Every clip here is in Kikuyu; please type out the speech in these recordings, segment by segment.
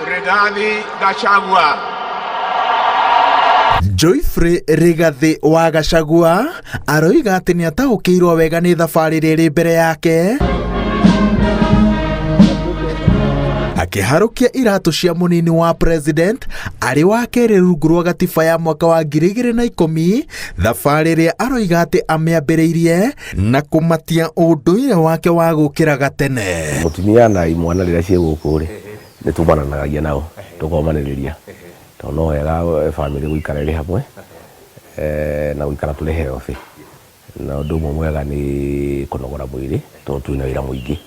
Rigathi Gachagua. Joyfrey Rigathi wa Gachagua aroiga atĩ nĩ ataũkĩirwo wega nĩ thabarĩ ĩrĩa ĩrĩ mbere yake akĩharũkia iratũ cia mũnini wa president arĩ wa kerĩ rungu rwa gatiba ya mwaka wa 2010, thabarĩ ĩrĩa aroiga atĩ amĩambĩrĩirie na kũmatia ũndũire wake wa gũkĩra gatene. Mũtumia na imwana rĩrĩa ciĩ gũkũ rĩ, nĩ tumananagia nao tũkomanĩrĩria, tondũ no wega bamĩrĩ gũikara ĩrĩ hamwe na gũikara tũrĩ healthy. Na ũndũ ũmwe mwega nĩ kũnogora mwĩrĩ tondũ twĩna wĩra mũingĩ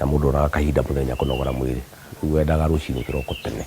na mũndũ onaga kahinda mũthenya kũnogora mwĩrĩ. Rĩu wendaga rũcinĩ kĩroko tene.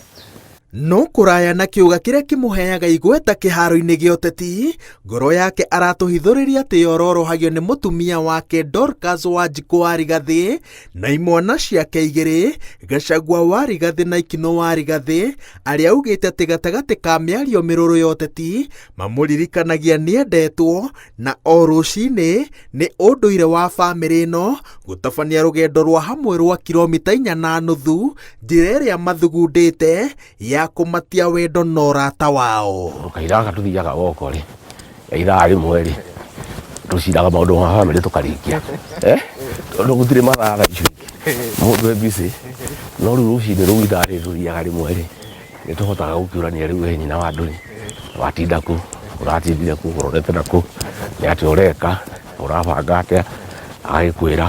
No kũraya na kĩũga kĩrĩa kĩmũheaga igweta kĩharo-inĩ gĩa ũteti, ngoro yake aratũhithũrĩria atĩ yororohagio nĩ mũtumia wake Dorcas Wanjikũ wa Rigathĩ na imwana ciake igĩrĩ, Gachagua wa Rigathĩ na Ikino wa Rigathĩ, arĩa augĩte atĩ gatagatĩ ka mĩario mĩrũrũ ya ũteti mamũririkanagia nĩendetwo na o rũcinĩ nĩ ũndũire wa bamĩrĩ ĩno gũtabania rũgendo rwa hamwe rwa kiromita 4.5, njĩra ĩrĩa mathugundĩte ya kũmatia wendo na ũrata wao. Kahinda gaka tũthiaga woko rĩ, ya ithaa rĩmwe rĩ, tũciraga maũndũ ma bamĩrĩ tũkarĩkia, tondũ gũtirĩ mathaa thaa ici mũndũ e busy. No rĩu rũcinĩ rũu ithaa rĩrĩ tũthiaga rĩmwe rĩ, nĩ tũhotaga gũkĩũrania rĩu we nyina wa andũ rĩ, watinda kũ, ũratindire kũ, ũrorete na kũ, nĩ atĩa ũreka, ũrabanga atĩa, agagĩkwĩra,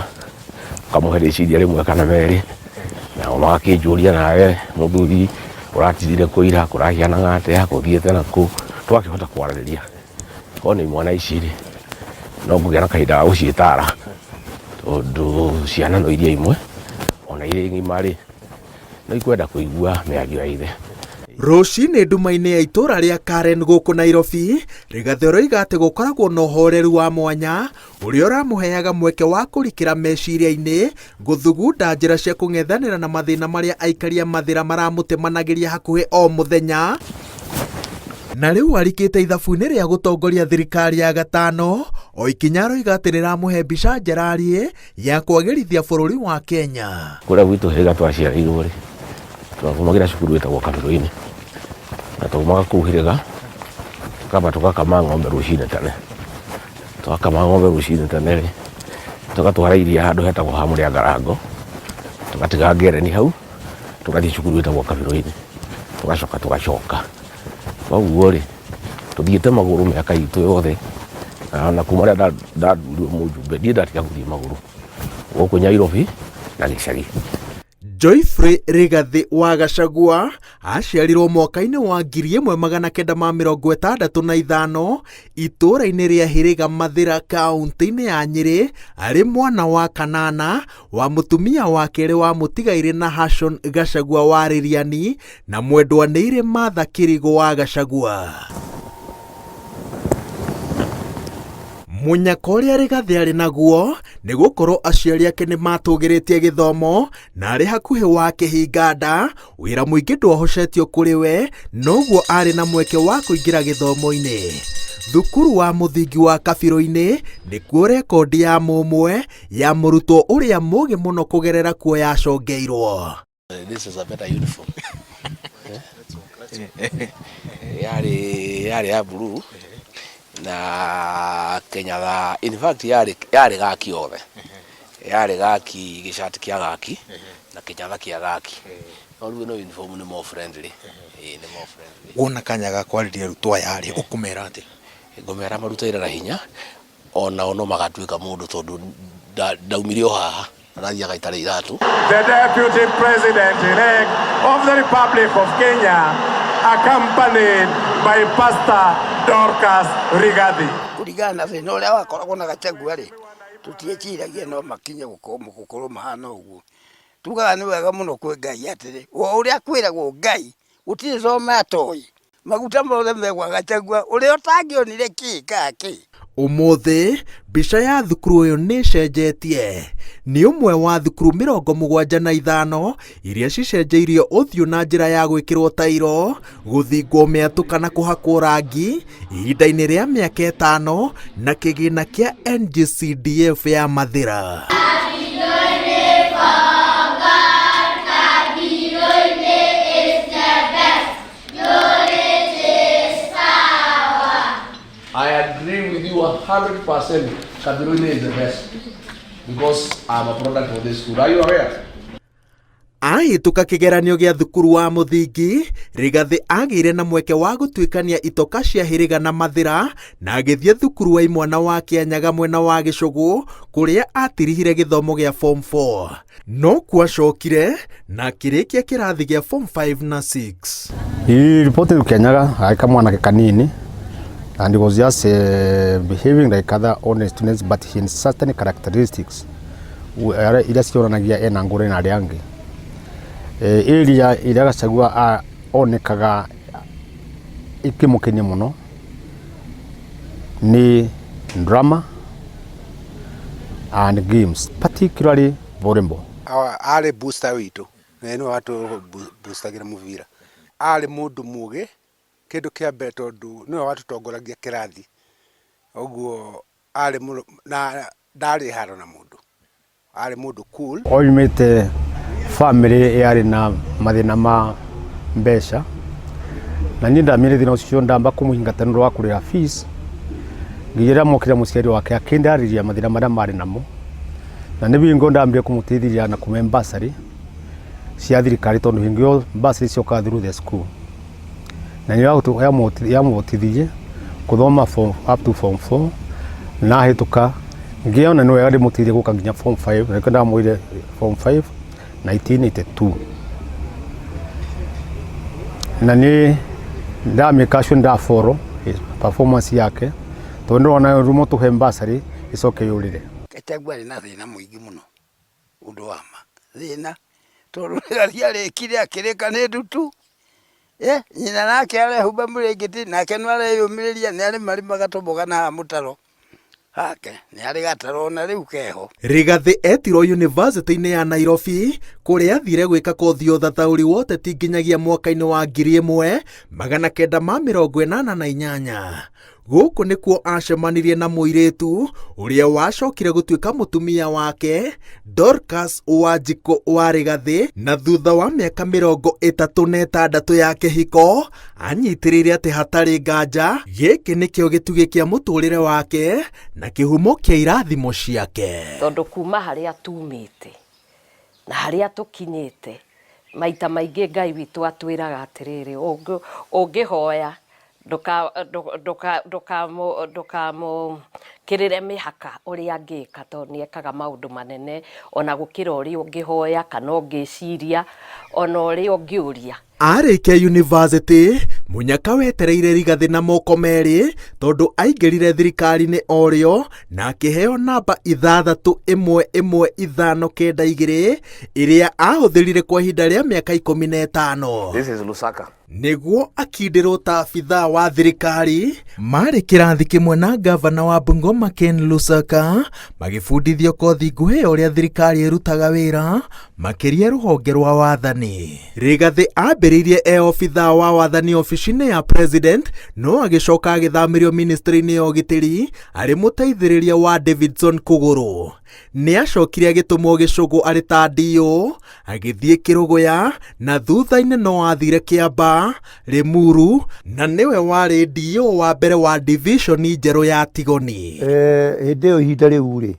ũkamũhe rĩciria rĩmwe kana merĩ, nao magakĩnjũria nawe mũthuri ũratindire kũ ira, kũrahianaga atĩa, gũthiĩte na kũ, tũgakĩhota kwaranĩria. Korwo nĩ imwana ici rĩ, no ngũgĩa na kahinda ga gũciĩtara, tondũ ciana no iria imwe, ona irĩ ng'ima rĩ, no ikwenda kũigua mĩario ya ithe. Rũcinĩ nduma-inĩ ya itũũra rĩa Karen gũkũ Nairobi, Rigathĩ ũroiga atĩ gũkoragwo na ũhoreru wa mwanya ũrĩa ũramũheaga mweke wa kũrikĩra meciria-inĩ, gũthugunda njĩra cia kũng'ethanĩra na mathĩna marĩa aikari a Mathĩra maramũtemanagĩria hakuhĩ o mũthenya. Na rĩu arikĩte ithabu-inĩ rĩa gũtongoria thirikari ya gatano, o ikinya aroiga atĩ rĩramũhe mbica njerariĩ ya kwagĩrithia bũrũri wa Kenya. Kũrĩa gwitũ Hĩrĩga twaciarĩirwo rĩ, twathomagĩra cukuru ĩtagwo Kabirũ-inĩ, na twaumaga kũu Hĩrĩga tũkamba tũgakama ng'ombe rũcinĩ tene. Twakama ng'ombe rũcinĩ tene rĩ, tũgatwara iria handũ hetagwo ha Mũrĩa Ngarango, tũgatiga ngereni hau, tũgathiĩ cukuru ĩtagwo Kabirũ-inĩ, tũgacoka tũgacoka. Koguo rĩ, tũthiĩte magũrũ mĩaka itũ yothe, na kuma rĩrĩa ndathurirwo mũjumbe ndirĩ ndatiga gũthiĩ magũrũ gũkũ Nyairobi na gĩcagi. Joyfrey Rigathi wa Gachagua aciarirwo mwaka-inĩ wa 1965 itũũra-inĩ rĩa Hĩrĩga Mathĩra kaũntĩ-inĩ ya Nyĩrĩ arĩ mwana wa kanana wa mũtumia wa kerĩ wa mũtigairĩ Nahashon Gachagua wa Rĩriani na mwendwa nĩirĩ Martha Kĩrigũ wa Gachagua. Mũnyaka ũrĩa Rigathĩ arĩ naguo nĩ gũkorwo aciari ake nĩ matũgĩrĩtie gĩthomo na arĩ hakuhĩ wa kĩhinga nda, wĩra mũingĩ ndwahocetio kũrĩ we, noguo arĩ na mweke wa kũingĩra gĩthomo-inĩ. Thukuru wa mũthingi wa Kabirũ-inĩ nĩkuo rekondi ya mũmwe ya mũrutwo ũrĩa mũgĩ mũno kũgerera kuo yacongeirwo. This is a better uniform. Yarĩ yarĩ ya blue na Kenyatha, in fact yarĩ yarĩ gaki yothe. Yarĩ gaki gĩcati kĩa gaki na kĩnyatha kĩa gaki. No rĩu ĩno uniform nĩ more friendly. Ĩĩ nĩ more friendly. Wona kanya ga kwarĩria arutwo aya rĩ, ũkũmera atĩa? Ngũmera marute wĩra na hinya, onao no magatuĩka mũndũ tondũ ndaumire o haha. Arathiaga itarĩ iratũ. The Deputy President-elect of the Republic of Kenya, accompanied by Pastor Dorcas Rigathi. Kũringana na thĩna ũrĩa wakoragwo na Gachagua rĩ, tũtieciragia no makinye gũkorwo mahana ũguo. Tugaga nĩ wega mũno kwĩ Ngai atĩrĩ, o ũrĩa kwĩragwo Ngai, gũtirĩ thome atoĩ. Maguta mothe me gwa Gachagua, ũrĩa ũtangĩonire kĩ kana kĩ. Ũmũthĩ, mbica ya thukuru ũyũ nĩ ĩcenjetie. Nĩ ũmwe wa thukuru 75 iria cicenjeirio ũthiũ na njĩra ya gwĩkĩrwo tairo, gũthingwo mĩatũ kana kũhakwo rangi ihinda-inĩ rĩa mĩaka ĩtano na kĩgĩna kĩa NGCDF ya Mathĩra. 100% Kathiruni is the best because I'm a product of this school. Are you aware? Ahĩtũka kĩgeranio gĩa thukuru wa mũthingi, Rigathĩ agĩire na mweke wa gũtuĩkania itoka cia Hĩrĩga na Mathĩra na agĩthiĩ thukuru wa imwana wa Kĩanyaga mwena wa Gĩcũgũ kũrĩa atirihire gĩthomo gĩa form 4. No kwacokire na akĩrĩkia kĩrathi gĩa form 5 na 6. He reported Kianyaga like mwanake kanini and he was just behaving like other honest students, but he had certain characteristics iria cionanagia ena ngũrani na arĩa angĩ. Area ĩrĩa Gachagua onekaga ikĩmũkenia mũno nĩ drama and games, particularly volleyball. Arĩ booster witũ na nĩwe watũ boostagĩra mũbira. Arĩ mũndũ mũgĩ kĩndũ kĩa mbere tondũ nĩwe watũtongoragia kĩrathi, ũguo arĩ na ndarĩ haro na mũndũ, arĩ mũndũ cool. Oimĩte family yarĩ na mathĩna ma mbeca na niĩ ndamire thĩna ũcio ndamba kũmũingata nĩ ũndũ wa kũrĩha fees nginya rĩrĩa mokire mũciari wake akĩndarĩria mathĩna marĩa marĩ namo na nĩ bingo ndambire kũmũteithĩrĩria na kũmũhe bursary cia thirikari tondũ hingo ĩyo bursary ciokaga through the school na nĩ yamũhotithirie kũthoma form up to form 4 na ahĩtũka ngĩona nĩ wega ndĩmũteithie gũka nginya form 5 na nĩkĩo ndamwĩrire form 5 1982 na nĩ ndamĩka acio ndaboro performance yake tondũ ndĩrona rumo tũhe bursary ĩcoke yũrĩre. Gachagua arĩ na thĩna mũingĩ mũno ũndũ wa ma thĩna tondũ rĩrĩa arĩkire akĩrĩka nĩ ndutu. Nyina nake arehumba mũrĩngĩti nake no areyũmĩrĩria nĩ arĩmarĩmaga tũmboga na haha mũtaro hake nĩ arĩ gataro na rĩu keho. Rigathĩ etirwo yunivasĩtĩ-inĩ ya Nairobi kũrĩa athire gwĩka kothi ya ũthathaũri wa ũteti nginyagia mwaka-inĩ wa 1988. Gũkũ nĩkuo acemanirie na mũirĩtu ũrĩa wacokire gũtuĩka mũtumia wake Dorcas Wanjikũ wa Rigathĩ, na thutha wa mĩaka 36 ya kĩhiko anyitĩrĩire atĩ hatarĩ nganja gĩkĩ nĩkĩo gĩtugĩ kĩa mũtũrĩre wake na kĩhumo kĩa irathimo ciake. Tondũ kuma harĩa tumĩte na harĩa tũkinyĩte maita maingĩ Ngai witũ atwĩraga atĩrĩrĩ ũngĩhoya ndũkamũkĩrĩre mĩhaka ũrĩa angĩka tondũ nĩ ekaga maũndũ manene ona gũkĩra ũrĩa ũngĩhoya kana ũngĩciria ona ũrĩa ũngĩũria. Arĩkia yunivasĩtĩ mũnyaka wetereire Rigathĩ na moko merĩ tondũ aingĩrire thirikari-inĩ o rĩo na akĩheo namba 6111592 ĩrĩa ahũthĩrire kwa ihinda rĩa mĩaka 15. This is Lusaka. Nĩguo akindĩrwo ta abithaa wa thirikari marĩ kĩrathi kĩmwe na gavana wa Bungoma Ken Lusaka magĩbundithio kothi nguhĩ ya ũrĩa thirikari ĩrutaga wĩra makĩria rũhonge rwa wathani. Rigathĩ ambĩrĩirie e obithaa wa wathani obici-inĩ ya president no agĩcoka agĩthamĩrio ministry-inĩ ya ũgitĩri arĩ mũteithĩrĩria wa Davidson Kũgũrũ. Nĩ acokire agĩtũmwo Gĩcũgũ arĩ ta DO agĩthiĩ Kĩrũgũya na thutha-inĩ no athire Kĩambaa, Limuru na nĩwe warĩ DO wa mbere wa division njerũ ya Tigoni. Hĩndĩ ĩyo ihinda rĩu rĩ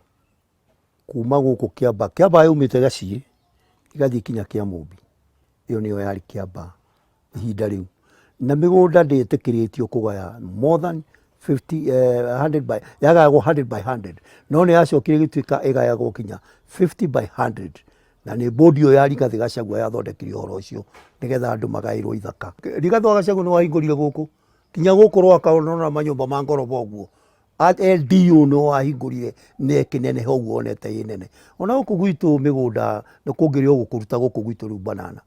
kuma gũkũ Kĩambaa, Kĩambaa yaumĩte Gaciĩ ĩgathiĩ kinya Kĩamũmbi, ĩyo nĩyo yarĩ Kĩambaa ihinda rĩu, na mĩgũnda ndĩetĩkĩrĩtio kũgaya more than 50, 100 by, yagayagwo 100 by 100 no nĩ yacokire ĩgĩtuĩka ĩgayagwo kinya 50 by 100 na nĩ bodi ĩyo ya Rigathĩ Gachagua yathondekire ũhoro ũcio nĩgetha andũ magaĩrwo ithaka. Rigathĩ wa Gachagua nĩ wahingũrire gũkũ kinya gũkũ Rwaka ũrona manyũmba ma ngoroba ũguo LDO no wahingũrire na ĩkĩneneha ũguo wonete ĩ nene. Ona gũkũ gwitũ mĩgũnda nĩ kũngĩrĩ o gũkũruta gũkũ gwitũ rĩu banana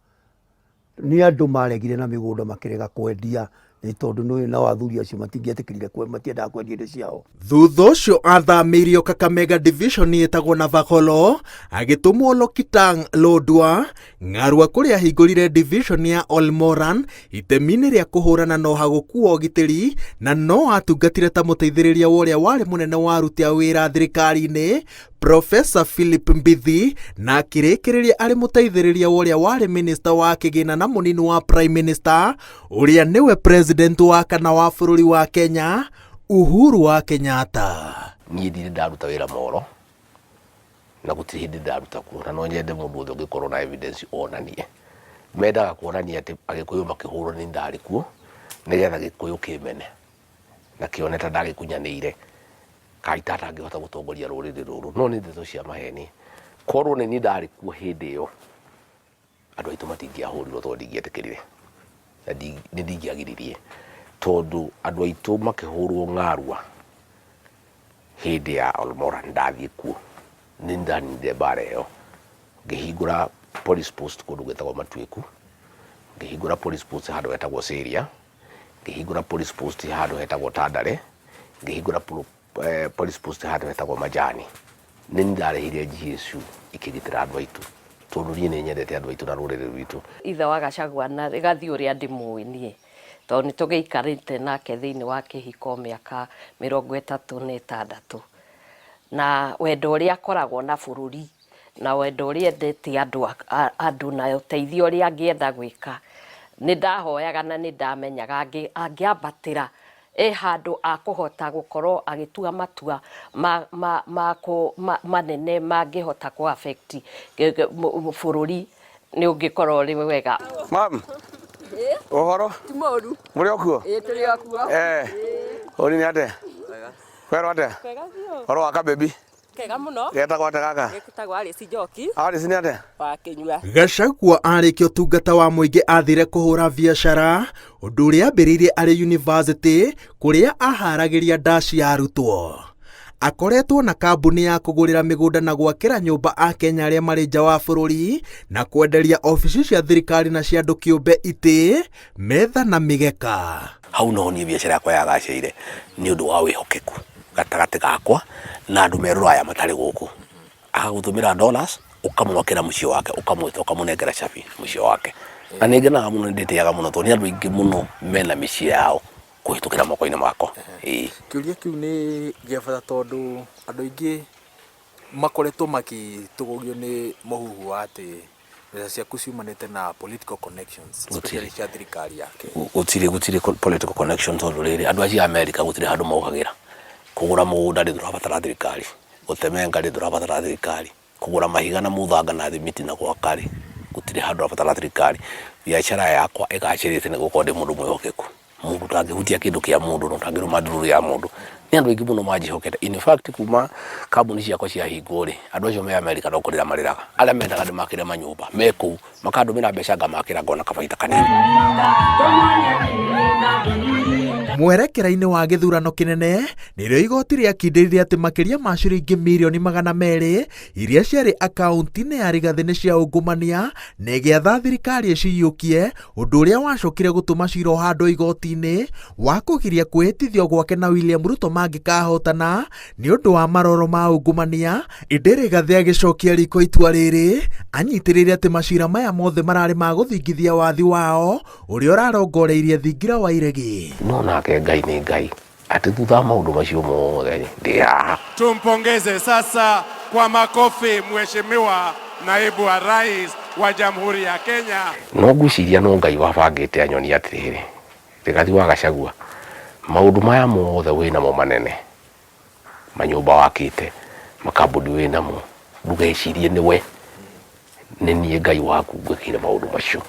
nĩ andũ maregire na mĩgũnda makĩrega kwendia nĩ tondũ nĩ nao athuri acio matingĩetĩkĩrire matiendaga kwendia indo ciao. Thutha ũcio athamĩirio Kakamega division ĩtagwo Navakholo agĩtũmwo Lokitang Lodwar Ng'arua kũrĩa ahingũrire division ya Olmoran itemi-inĩ rĩa kũhũrana na ũhagũku wa ũgitĩri na no atungatire ta mũteithĩrĩria wa ũrĩa warĩ mũnene wa aruti a wĩra thirikari-inĩ Professor Philip Mbithi na akĩrĩkĩrĩria arĩ mũteithĩrĩria wa ũrĩa warĩ minister wa kĩgĩna na mũnini wa prime minister ũrĩa nĩwe president wa kana wa bũrũri wa Kenya Uhuru wa Kenyatta. Niĩ ndirĩ ndaruta wĩra moro na gũtirĩ hĩndĩ ndaruta kuo na no nyende mũndũ wothe ũngĩkorwo na evidence onanie. Mendaga kuonania atĩ Agĩkũyũ makĩhũrwo nĩ ndarĩ kuo nĩgetha Gĩkũyũ kĩmene na kĩone ta ndagĩkunyanĩire kana ta atangĩhota gũtongoria rũrĩrĩ rũrũ. No nĩ ndeto cia maheni. Korwo nĩ niĩ ndarĩ kuo hĩndĩ ĩyo andũ aitũ matingĩahũrirwo tondũ ndingĩetĩkĩrire na nĩ ndingĩagiririe tondũ andũ aitũ makĩhũrwo ng'arua hĩndĩ ya Olmoran ndathiĩ kuo nĩ ndaninire mbara ĩyo ngĩhingũra police post kũndũ gwĩtagwo Matuĩku, ngĩhingũra police post handũ hetagwo Syria, ngĩhingũra police post handũ hetagwo Tandare, ngĩhingũra police post handũ hetagwo Majani. Nĩ niĩ ndarehire GSU ikĩgitĩra andũ aitũ tondũ niĩ nĩ nyendete andũ aitũ na rũrĩrĩ rwitũ. Ithe wa Gachagua na Rigathi ũrĩa ndĩmũĩ niĩ tondũ nĩ tũgĩikarĩte nake thĩinĩ wa kĩhiko mĩaka 36 na wendo ũrĩa akoragwo na bũrũri na wendo ũrĩa endete andũ na ũteithio ũrĩa angĩenda gwĩka nĩ ndahoyaga na nĩ ndamenyaga angĩambatĩra handũ akũhota gũkorwo agĩtua matua manene mangĩhota kũ affect bũrũri nĩ ũngĩkorwo ũrĩ wega. Mam, ũhoro? Ti mũru. Mũrĩ o kuo? Ĩĩ tũrĩ o kuo. Ũri nĩ atĩa? Kwerwo atĩa? Kwega biũ. Ũhoro wa kabebi? Kega mũno. Getagwo atĩa gaka? Getagwo Alice Njoki. Alice nĩ atĩa? Wa Kĩnyua. Gachagua arĩkia ũtungata wa mũingĩ athire kũhũra biacara ũndũ ũrĩa ambĩrĩirie arĩ university kũrĩa aharagĩria ndaci ya arutwo. Akoretwo na kambuni ya kũgũrĩra mĩgũnda na gwakĩra nyũmba Akenya arĩa marĩ nja wa bũrũri na kwenderia obici cia thirikari na cia andũ kĩũmbe itĩ, metha na mĩgeka. Hau noho niĩ biacara yakwa yagacĩire nĩ ũndũ wa wĩhokeku gatagatĩ gakwa na andũ me rũraya matarĩ gũkũ. Agagũtũmĩra dollars ũkamwakĩra mũciĩ wake ũkamwĩta ũkamũnengera cabi mũciĩ wake. Na nĩ ngenaga mũno nĩ ndĩtĩaga mũno tondũ nĩ andũ aingĩ mũno mena mĩciĩ yao kũhĩtũkĩra moko-inĩ makwa. Ĩĩ. Kĩũria kĩu nĩ gĩa bata tondũ andũ aingĩ makoretwo makĩtũgũgio nĩ mũhuhu wa atĩ mbeca ciaku ciumanĩte na political connections, especially cia thirikari ya Kenya. Gũtirĩ political connection tondũ rĩrĩ andũ acio a America gũtirĩ handũ mokagĩra. Kũgũra mũgũnda rĩ ndũrabatara thirikari, gũtemenga rĩ ndũrabatara thirikari, kũgũra mahiga na mũthanga na thimiti na gwaka rĩ gũtirĩ handũ ũrabatara thirikari. Biacara yakwa ĩgacĩrĩte nĩ gũkorwo ndĩ mũndũ mwĩhokeku. Mũndũ ũtangĩhutia kĩndũ kĩa mũndũ na ũtangĩrũma ndururu ya mũndũ. Nĩ andũ aingĩ mũno manjĩhokete. In fact kuma kambuni ciakwa ciahingwo rĩ, andũ acio me America no kũrĩra marĩraga. Arĩa mendaga ndĩmakĩre manyũmba me kũu, makandũmĩra mbeca ngamakĩra ngona kabaita kanini. Mwerekera-inĩ wa gĩthurano kĩnene nĩrĩo igoti rĩakindĩrire atĩ makĩria ma ciringi mirioni 200 iria ciarĩ akaunti-inĩ ya Rigathi nĩ cia ungumania na ĩgĩatha thirikari ĩciyũkie, ũndũ ũrĩa wacokire gũtũma cira ũhandwo igoti-inĩ wa kũgiria kwĩhĩtithio gwake na William Ruto mangĩkahotana nĩ ũndũ wa maroro ma ungumania. Ĩndĩ Rigathi agĩcokia riko itua rĩrĩ anyitĩrĩire atĩ macira maya mothe mararĩ ma gũthingithia wathi wao ũrĩa ũrarongoreirie thingira wa iregi. No nake Ngai nĩ Ngai atĩ thutha wa maũndũ macio mothe ndĩ haha. Tumpongeze sasa kwa makofi Mheshimiwa Naibu wa Rais wa Jamhuri ya Kenya. No ngwĩciria no Ngai wabangĩte anyonie atĩrĩrĩ, Rigathi wa Gachagua, maũndũ maya mothe wĩnamo manene, manyũmba wakĩte, makambuni wĩnamo, ndũgecirie nĩwe, nĩ niĩ Ngai waku ngwĩkĩire maũndũ macio.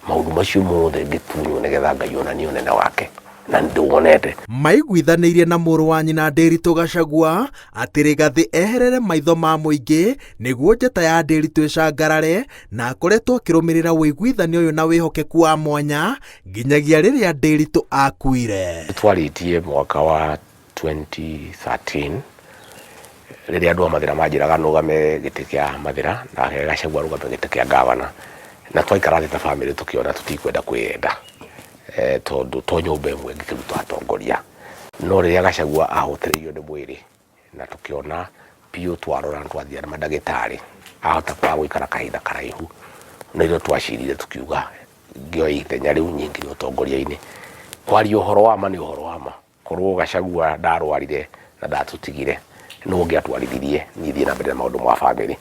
Maũndũ macio mothe ngĩtunywo nĩgetha Ngai onanie ũnene wake na nĩndĩwonete. Maiguithanĩirie na mũrũ wa nyina Ndĩritũ Gachagua atĩ Rigathi eherere maitho ma mũingĩ nĩguo njata ya Ndĩritũ ĩcangarare, na akoretwo akĩrũmĩrĩra ũiguithanio ũyũ na wĩhokeku wa mwanya nginyagia rĩrĩa Ndĩritũ akuire. Twarĩtie mwaka wa 2013 rĩrĩa andũ a Mathĩra manjĩraga nũgame gĩtĩ kĩa Mathĩra nake Gachagua arũgame gĩtĩ kĩa gavana, na twaikara thĩ ta bamĩrĩ tũkĩona tũtikwenda kwĩyenda, tondũ to nyũmba ĩmwe ĩngĩkĩruta atongoria. No rĩrĩa Gachagua ahotĩrĩirio nĩ mwĩrĩ na tũkĩona biũ twarora na twathiĩ na mandagĩtarĩ ahota kwaga gũikara kahinda karaihu, nĩrĩo twacirire tũkiuga ngĩoya ithenya rĩu nyingĩre ũtongoria-inĩ. Kwaria ũhoro wa ma nĩ ũhoro wa ma, korwo Gachagua ndarwarire na ndatũtigire nũ ũngĩatwarithirie niĩ thiĩ na mbere na maũndũ ma bamĩrĩ.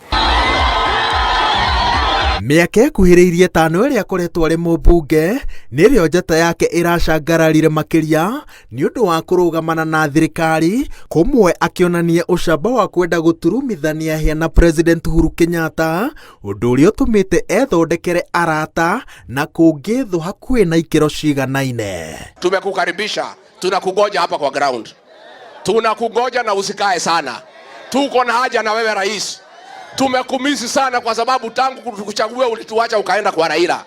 Mĩaka ĩkuhĩrĩirie ĩtano ĩrĩa akoretwo arĩ mũmbunge nĩrĩo njata yake ĩracangararire makĩria nĩ ũndũ wa kũrũgamana na thirikari kũmwe akĩonania ũcamba wa kwenda gũturumithania hĩa na President Uhuru Kenyatta, ũndũ ũrĩa ũtũmĩte ethondekere arata na kũngĩ thũ hakuhĩ na ikĩro ciganaine. Tumekukaribisha, tunakungoja hapa kwa ground, tunakungoja na usikae sana, tuko na haja na wewe rais. Tumekumisi sana kwa sababu tangu kuchagua ulituacha ukaenda kwa Raila.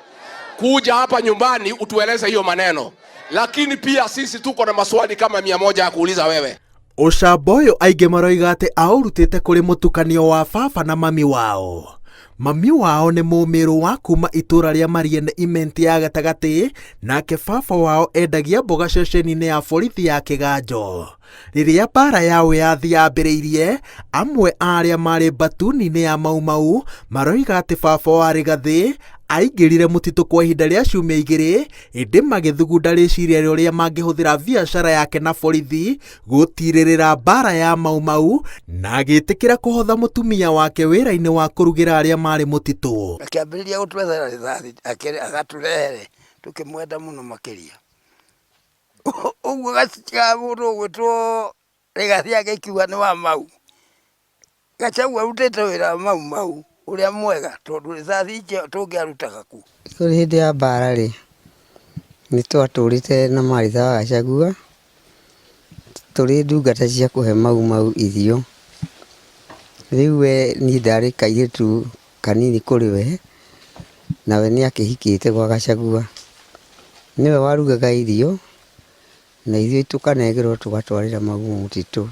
Kuja hapa nyumbani utueleze hiyo maneno, lakini pia sisi tuko na maswali kama 100 ya kuuliza wewe. Ũcamba ũyũ aingĩ maroiga atĩ aũrutĩte kũrĩ mũtukanio wa baba na mami wao. Mami wao nĩ mũmĩrũ wa kuma itũra rĩa Mariene Imenti ya gatagatĩ, nake baba wao endagia mboga ceceni-inĩ ya borithi ya Kĩganjo. Rĩrĩa mbara ya wĩyathi yambĩrĩirie, amwe a arĩa marĩ mbatuni-inĩ ya Mau Mau maroiga atĩ baba wa Rigathĩ aingĩrire mũtitũ kwa ihinda rĩa ciumia igĩrĩ, ĩndĩ magĩthugunda rĩciria rĩa ũrĩa mangĩhũthĩra biacara yake na borithi gũtirĩrĩra mbara ya Mau Mau, na agĩtĩkĩra kũhotha mũtumia wake wĩra-inĩ wa kũrugĩra arĩa marĩ mũtitũ. Akĩambĩrĩria gũtwethera rithathi agatũrehere tũkĩmwenda mũno makĩria. Ũguo gaciga mũndũ ũgwĩtwo Rigathi agĩkiuga nĩ wa Mau. Gachagua arutĩte wĩra wa Mau Mau ũrĩa mwega tondũ rithathi icio tũngĩarutaga kũ. Kũrĩ hĩndĩ ya mbara rĩ, nĩ twatũrĩte na Maritha wa Gachagua tũrĩ ndungata cia kũhe Mau Mau irio. Rĩu we niĩ ndarĩ kairĩtu kanini kũrĩ we, nawe nĩ akĩhikĩte gwa Gachagua. Nĩwe warugaga irio na ithuĩ tũkanengerwo tũgatwarĩra Mau mũtitũ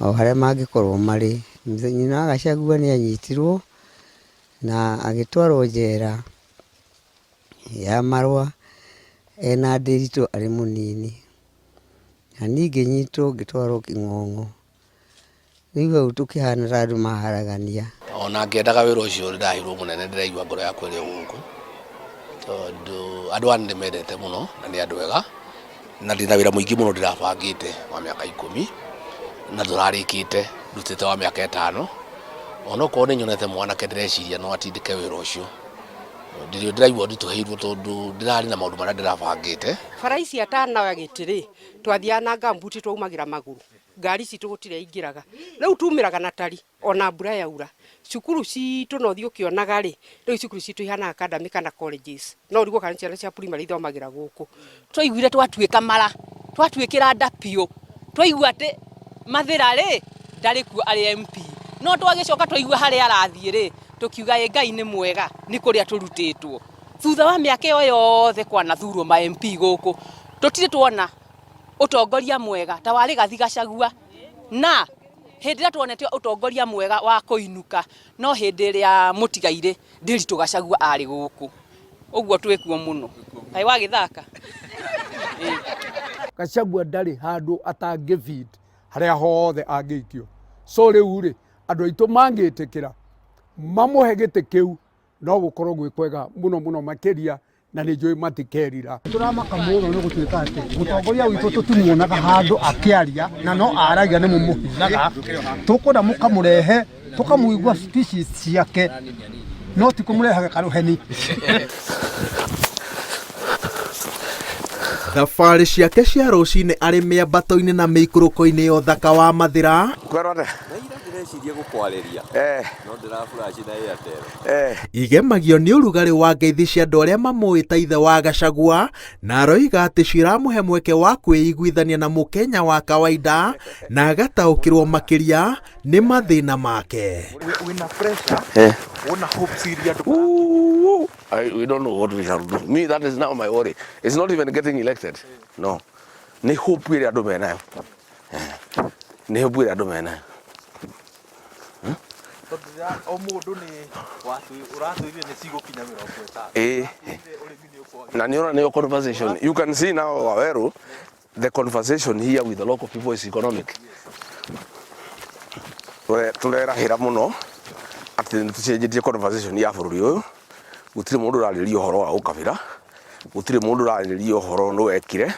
o harĩa mangĩkorwo marĩ. Nyina wa Gachagua nĩ anyitirwo na agĩtwarwo njera ya Marũa ena Ndĩritũ arĩ mũnini. Na niĩ ngĩnyitwo ngĩtwarwo Kĩng'ong'o. Rĩu hau tũkĩhana ta andũ maharagania. Ona ngĩendaga wĩra ũcio ndahirwo mũnene, ndĩraigua ngoro yakwa ĩrĩ o gũkũ, tondũ andũ aya nĩndĩmendete mũno na nĩ andũ ega, na ndĩna wĩra mũingĩ mũno ndĩrabangĩte wa mĩaka 10 na ndũrarĩkĩte, ndutĩte wa mĩaka 5. Onokorwo nĩ nyonete mwanake ndĩreciria no atindĩke wĩra ũcio, ndĩrĩ ndĩraigua nditũhĩirwo tondũ ndĩrarĩ na maũndũ marĩa ndĩrabangĩte. Bara ici atanoya gĩtĩ rĩ, twathiaga na ngambuti twaumagĩra magũrũ, ngari citũ gũtirĩ ingĩraga, rĩu tumĩraga na tari ona mbura yaura. Cukuru citũ no ũthiĩ ũkĩonaga rĩ, rĩu cukuru citũ ihana academy kana colleges, no ũrigwo kana ciana cia primary ithomagĩra gũkũ. Twaiguire twatuĩka mara, twatuĩkĩra nda biũ, twaigua atĩ Mathĩra rĩ ndarĩ kuo arĩ MP, no twagĩcoka twaigua harĩa arathiĩ rĩ, tũkiuga ĩ Ngai nĩ mwega, nĩ kũrĩa tũrutĩtwo. Thutha wa mĩaka ĩyo yothe kwanathurwo ma MP gũkũ, tũtirĩ tuona ũtongoria mwega ta wa Rigathi Gachagua, na hĩndĩ ĩrĩa tuonete ũtongoria mwega wa kũinũka no hĩndĩ ĩrĩa mũtigairĩ Ndĩritũ Gachagua arĩ gũkũ. Ũguo twĩkuo mũno. Kaĩ wagĩthaka? Gachagua ndarĩ handũ atangĩbit harĩa hothe angĩikio. So rĩu rĩ, andũ aitũ mangĩtĩkĩra mamũhe gĩtĩ kĩu no gũkorwo gwĩ kwega mũno mũno makĩria, na nĩ njũĩ matikerira. Tũramaka mũno nĩ gũtuĩka atĩ mũtongoria witũ tũtimuonaga handũ akĩaria, na no aragia nĩ mũmũhithaga. Tũkwenda mũkamũrehe tũkamũigua speeches ciake, no ti kũmũrehaga karũheni. Thabarĩ ciake cia rũcinĩ arĩ mĩambato-inĩ na mĩikũrũko-inĩ ya ũthaka wa Mathĩra. Kwerwo atĩa? Ndĩreciria gũkwarĩria no ndĩra flash na Airtel. Igemagio nĩ ũrugarĩ wa ngeithi cia andũ arĩa mamũĩ ta ithe wa Gachagua, na aroiga atĩ ciramũhe mweke wa kwĩiguithania na mũkenya wa kawaida na agataũkĩrwo makĩria nĩ mathĩna make. Wĩna pressure, wona hopes iria andũ We don't know what we shall do. Me, that is now my worry. It's not even getting elected. No. Nĩ hope ĩrĩa andũ menayo. Nĩ hope ĩrĩa andũ menayo. Tondũ o mũndũ nĩ ũratwĩrire nĩ cigũkinya 50. Na nĩ ũrona nĩyo conversation. You can see now Waweru, the conversation here with the local people is economic. Tũrerahĩra mũno atĩ nĩ tũcenjetie conversation ya bũrũri ũyũ. Gũtirĩ mũndũ ũrarĩrĩria ũhoro wa ũkabira, gũtirĩ mũndũ ũrarĩrĩria ũhoro nĩ wekire,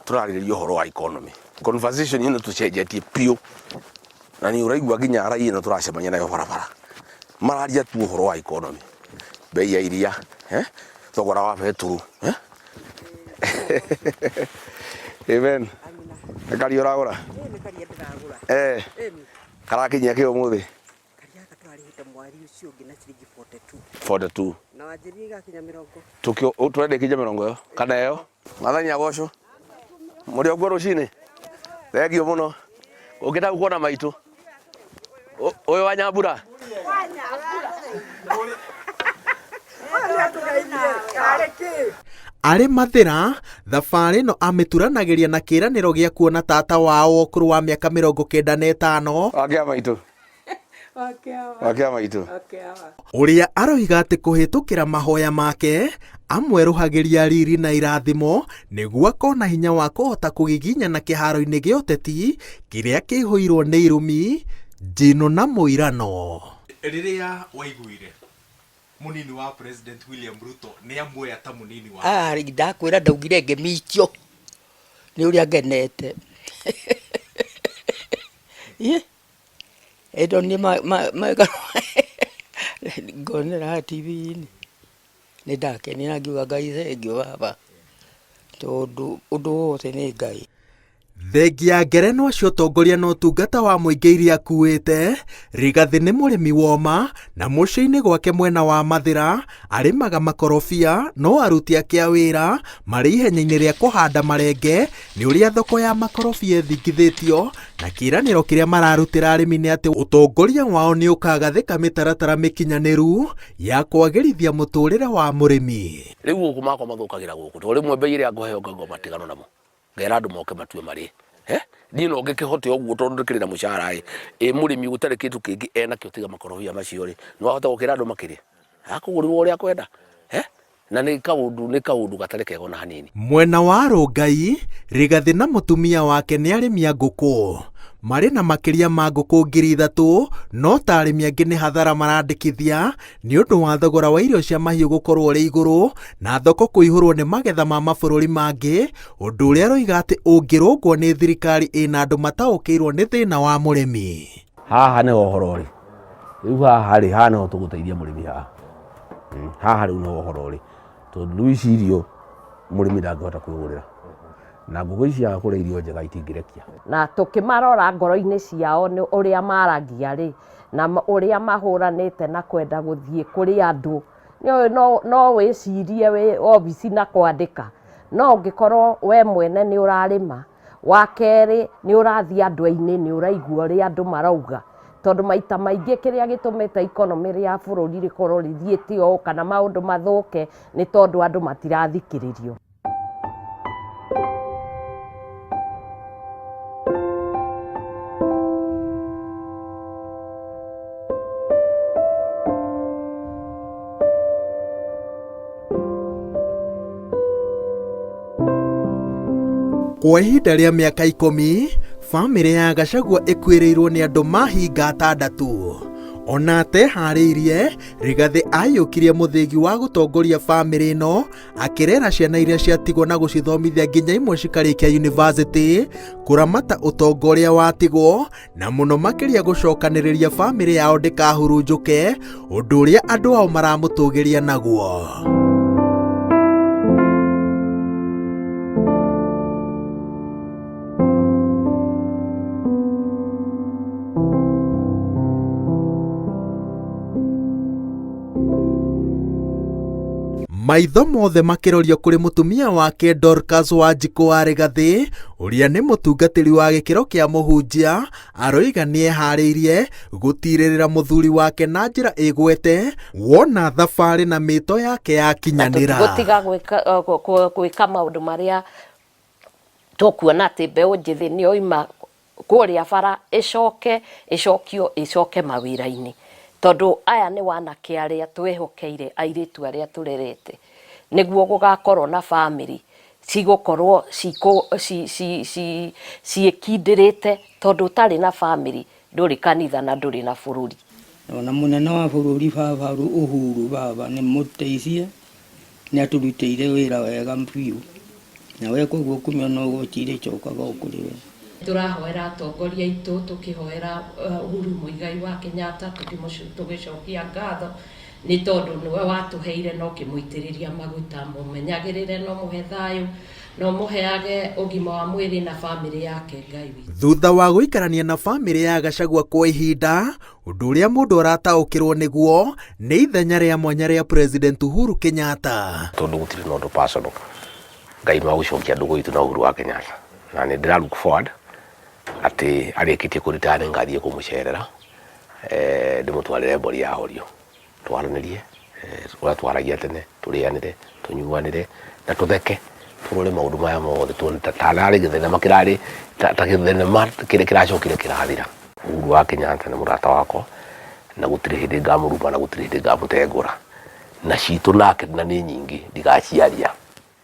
tũrarĩrĩria ũhoro wa economy. Conversation ĩno tũcenjetie biũ, na nĩ ũraigua nginya raia ĩno tũracemania nayo barabara mararia tu ũhoro wa economy. Bei ya iria, eh? Thogora wa betũrũ, eh? Amen. Nĩ karia ũragũra? Nĩ karia ndĩragũra. Eh. Karakinyia kĩ ũmũthĩ? Karia gaka tũrarĩhĩte mweri ũcio ũngĩ na ciringi 42. 42. Na wanjĩrire igakinya mĩrongo. Tukio twende ikinye mĩrongo ĩyo kana ĩyo. Mwathani agocwo. Mũrĩ o kuo rũcinĩ? Thengiũ mũno. Ũngĩenda kuona maitũ. Ũyũ wa Nyambura. Arĩ Mathĩra, thabarĩ ĩno amĩturanagĩria na kĩĩranĩro gĩa kuona tata wao wa ũkũrũ wa mĩaka 95. Wakĩa maitũ. Wakĩa maitũ. Ũrĩa aroiga atĩ kũhĩtũkĩra mahoya make amwerũhagĩria riri na irathimo nĩguo akona hinya wa kũhota kũgiginyana kĩharo-inĩ gĩa ũteti kĩrĩa kĩihũirwo nĩ irumi, njino na mũirano. Rĩrĩa waiguire mũnini wa President William Ruto nĩ amuoya ta mũnini wa Ah, ndakwĩra ndaugire ngĩmitio nĩ ũrĩa ngenete. Ĩ, ĩndonire ngonera haha TV-inĩ nĩ ndakenire na ngiuga Ngai thengiũ baba tondũ ũndũ wothe nĩ Ngai. Thengia ya ngerenwa cia ũtongoria na ũtungata wa mũingĩ iria akuĩte, Rigathĩ nĩ mũrĩmi woma na mũciĩ-inĩ gwake mwena wa Mathĩra arĩmaga makorobia no aruti ake a wĩra marĩ ihenya-inĩ rĩa kũhanda marenge nĩ ũrĩa thoko ya makorobia ĩthingithĩtio na kĩĩranĩro kĩrĩa mararutĩra arĩmi nĩ atĩ ũtongoria wao nĩ ũkagathĩka mĩtaratara mĩkinyanĩru ya kwagĩrithia mũtũrĩre wa mũrĩmi. Rĩu gũkũ makwa mathũkagĩra gũkũ tondũ rĩmwe mbei ĩrĩa ngũheo ngaigua matigano namo ngera andũ moke matue marĩe. Eh? Niĩ no ngĩkĩhote ũguo tondũ ndĩkĩrĩ na mũcara ĩ, ĩ mũrĩmi gũtarĩ kĩndũ kĩngĩ enakĩo tiga makorobia macio rĩ, no ahote gũkĩra andũ makĩrĩe? Akũgũrĩrwo ũrĩa akwenda? Eh? Na nĩ kaũndũ nĩ kaũndũ gatarĩ kega ona hanini. Mwena wa Rũngai, Rigathĩ na mũtumia wake nĩ arĩmi a ngũkũ. Marĩ na makĩria ma ngũkũ 3000, no ta arĩmi angĩ nĩ hathara marandĩkithia nĩ ũndũ wa thogora wa irio cia mahiũ gũkorwo ũrĩ igũrũ na thoko kũihũrwo nĩ magetha ma mabũrũri mangĩ, ũndũ ũrĩa aroiga atĩ ũngĩrũngwo nĩ thirikari ĩna andũ mataũkĩirwo nĩ thĩna wa mũrĩmi. Haha nĩho ũhoro ũrĩ. Rĩu haha rĩ, haha nĩho tũgũteithia mũrĩmi haha. Haha rĩu nĩho ũhoro ũrĩ. Tondũ rĩu ici irio mũrĩmi ndangĩhota kwĩgũrĩra. Na ngũkũ ici ciaga kũrĩa irio njega itingĩrekia. Na tũkĩmarora ngoro-inĩ ciao nĩ ũrĩa maragia rĩ, na ũrĩa mahũranĩte na kwenda gũthiĩ kũrĩ andũ. Nĩũĩ no wĩcirie wĩ obici na kwandĩka, no ũngĩkorwo we mwene nĩ ũrarĩma, wa kerĩ nĩ ũrathiĩ andũ-inĩ nĩ ũraigua ũrĩa andũ marauga. Tondũ maita maingĩ kĩrĩa gĩtũmĩte economy ya bũrũri rĩkorwo rĩthiĩte ũũ kana maũndũ mathũke nĩ tondũ andũ matirathikĩrĩrio. Kwa ihinda rĩa mĩaka ikũmi, bamĩrĩ ya Gachagua ĩkuĩrĩirwo nĩ andũ mahinga atandatũ. Ona ateharĩirie, Rigathĩ aiyũkirie mũthĩgi wa gũtongoria bamĩrĩ ĩno, akĩrera ciana iria ciatigwo na gũcithomithia nginya imwe cikarĩkia yunivasĩtĩ, kũramata ũtonga ũrĩa watigwo, na mũno makĩria gũcokanĩrĩria bamĩrĩ yao ndĩkahurunjũke, ũndũ ũrĩa andũ ao maramũtũgĩria naguo. Maitho mothe makĩrorio kũrĩ mũtumia wake Dorcas Wanjikũ wa Rigathĩ, ũrĩa nĩ mũtungatĩri wa gĩkĩro kĩa mũhunjia, aroiga nĩeharĩirie gũtirĩrĩra mũthuri wake na njĩra ĩgwete wona thabarĩ na mĩto yake yakinyanĩra. Gũtiga gwĩka maũndũ marĩa tũkuona atĩ mbeũ njĩthĩ nĩ yoima kũrĩa bara ĩcoke ĩcokio ĩcoke mawĩra-inĩ, tondũ aya nĩ wanake arĩa twĩhokeire airĩtu arĩa tũrerete, nĩguo gũgakorwo na bamĩrĩ cigũkorwo ciĩkindĩrĩte, tondũ ũtarĩ na bamĩrĩ ndũrĩ kanitha na ndũrĩ na bũrũri. Ona mũnene wa bũrũri baba Uhuru baba nĩ mũteithie, nĩ atũrutĩire wĩra wega biũ, na we koguo kumia no goti rĩcokaga o kũrĩ we. Tũrahoera atongoria aitũ, tũkĩhoera Uhuru Muigai wa Kenyatta, tũgĩcokia ngatho Nĩ tondũ nĩwe watũheire na ũkĩmũitĩrĩria maguta. Mũmenyagĩrĩre na ũmũhe thayũ na ũmũheage ũgima wa mwĩrĩ na bamĩrĩ yake Ngai witũ. Thutha wa gũikarania na bamĩrĩ ya Gachagua kwa ihinda, ũndũ ũrĩa mũndũ arataũkĩrwo nĩguo nĩ ithenya rĩa mwanya rĩa President Uhuru Kenyatta. Tondũ gũtirĩ na ũndũ personal, Ngai no agũcokia ndũgũ itũ na Uhuru wa Kenyatta. Na nĩ ndĩra look forward atĩ arĩkĩtie kũ retire nĩ ngathiĩ kũmũcerera ndĩmũtwarĩre mbũri ya horio. Twaranĩrie ũrĩa twaragia tene, tũrĩanĩre, tũnyuanĩre na tũtheke, tũrore maũndũ maya mothe tuone ta tararĩ gĩthenema kĩrarĩ ta gĩthenema kĩrĩa kĩracokire kĩrathira. Uhuru wa Kenyatta nĩ mũrata wakwa na gũtirĩ hĩndĩ ngamũruma na gũtirĩ hĩndĩ ngamũtengũra. Na citũ nake na nĩ nyingĩ ndigaciaria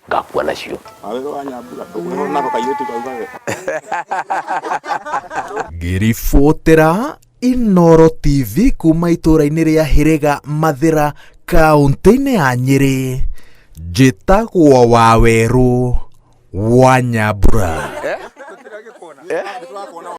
ngakua nacio. Ngĩribotera Inooro TV kuma itũũra-inĩ rĩa Hĩrĩga Mathĩra kaũntĩ-inĩ ya Nyĩrĩ, njĩtagwo Wawerũ wa Nyambura.